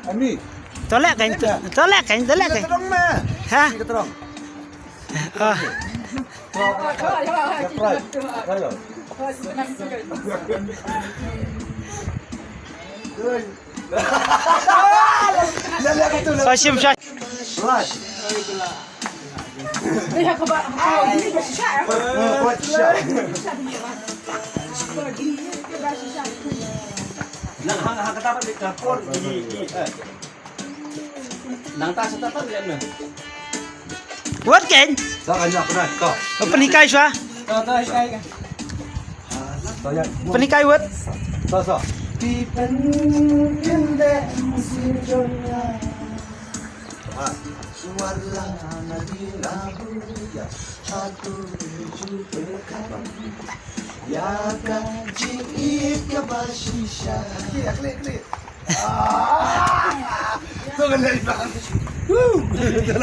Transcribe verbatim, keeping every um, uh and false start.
Ami. To leh kan, to leh kan, to leh kan. Ha? Ha? Shim shah. Wat ken. Pynhikai shuwa. Pynhikai wat.